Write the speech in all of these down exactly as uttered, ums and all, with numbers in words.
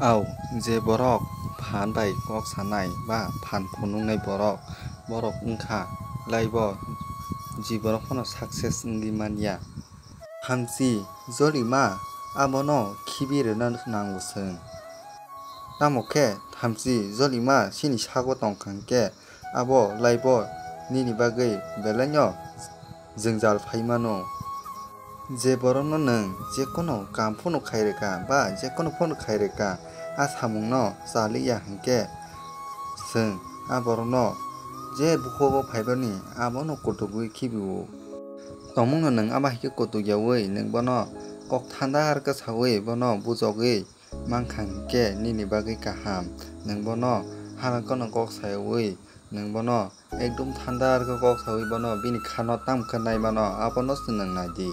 Au, je borok phan bai kok sanai ba phan phunuknai borok, borok wngkha laibo je borok phano success wngwi manya. Thamchi jolima abono khibi rwna nango chwng. Tamo khe thamchi jolima chini sago tongkha hwnkhe abo laibo nini bagwi belaino jwngjal phai mano. Je borokno nwng jekono kam phano khai rwkha ba jekono phano khai rwkha, a samungno chaliya hwnkhe chwng a borokno je bukhugo phaibani abono kutugwi khibio. Tongmungno nwng abo hai khe kutuk yaui nwng bono kok thandar khe saui bono bujogwi mankha hwnkhe nini bagwi kaham, nwng bono halangkano kok sayaui nwng bono ekdum thandar khe kok saui bono bini khano tamo khe nai mano abono se nwng nai di.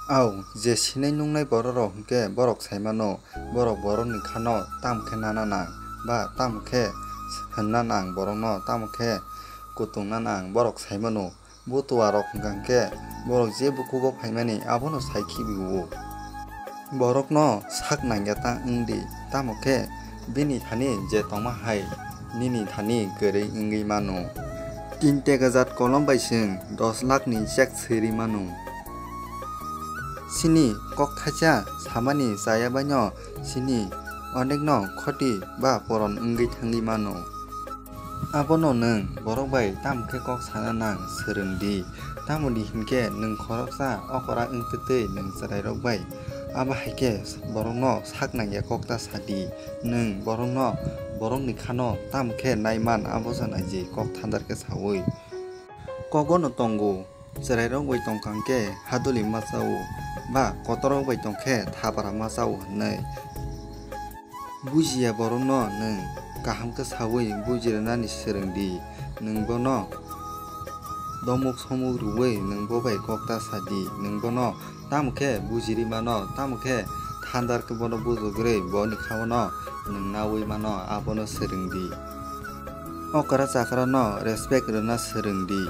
Au, je sinai nungnai borok rok hwnkhe borok sai mano, borok borokni khano tamo khe nana nang ba tamo khe hwnna nang borokno, tamo khe kutungna nang borok sai mano. Butua rok hwnkha hwnkhe borok je bukugo phaimani abono sai khibio. Borokno sak nangya ta wng di, tamo khe bini thani je tongma hai nini thani kwrwi wngwi mano. Tin tekajat kolom bai chwng dos lakh ni cheque swrwi mano. Chini kok thaisa samani chaya baino chini onekno khoti ba poron wngwi thangwi mano. Abono nwng borok bai tamo khe kok sana nang swrwng di, tamoni hinkhe nwng khoroksa okora wng twtwi nwng chwrairok bai. Abo hai khe borokno sak nangya kok ta sa di, nwng borokno borokni khano tamo khe nai man abo se naidi kok thandar khe saui. Kogono tongo, chwrairok bai tongkha hwnkhe haduli ma chao ba kotorrok bai tongkhe thapra ma chao hwnwi. Bujiya borokno nwng kaham khe saui bujirwnani swrwng di, nwng bono domuk somuk rwui nwng bo bai kok ta sa di, nwng bono tamo khe bujiri mano, tamo khe thandar khe bono bujugwi boni khaono nwng naui mano, abono swrwng di. Okra chakrano respect rwna swrwng di.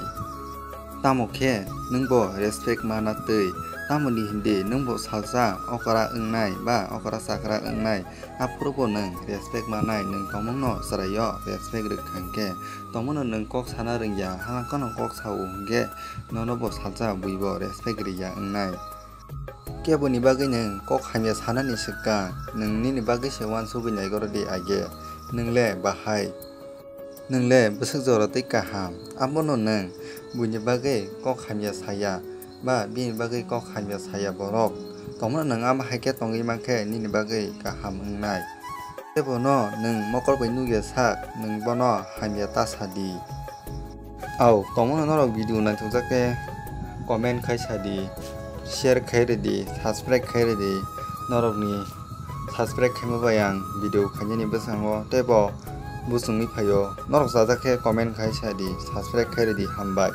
Tamo khe nwng bo respect mana twi, tamoni hindi nwng bo salsa okra wngnai ba okra chakra wngnai, aphuru bo nwng respect manai, nwng tongmungno chwraio respect rwkha hwnkhe, tongmungno nwng kok sana rwngya, halangkano kok sao hwnkhe nono bo salsa buibo respect rwya wngnai. Keboni bagwi nwng kok hamya sanani swkang, nwng nini bagwi se uansugwi naigoro di age, nwng le bahai? Nwng le bwswk jora tei kaham, abono nwng buini bagwi kok hamya saya, ba bini bagwi kok hamya saya borok. Tongmano nwng amo hai khe tongwi mankhe nini bagwi kaham wngnai. Tei bono nwng mokol bai nukya sak, nwng bono hamya ta sa di. Au, tongmano norok video naithokjak khe comment khai sa di, share khai rwdi, subscribe khai rwdi. Norokni subscribe khaima bai ang video khainani bwskango tei bo buchungwi phaio. Norok chajak khe comment khai sa di, subscribe khai rwdi, hambai.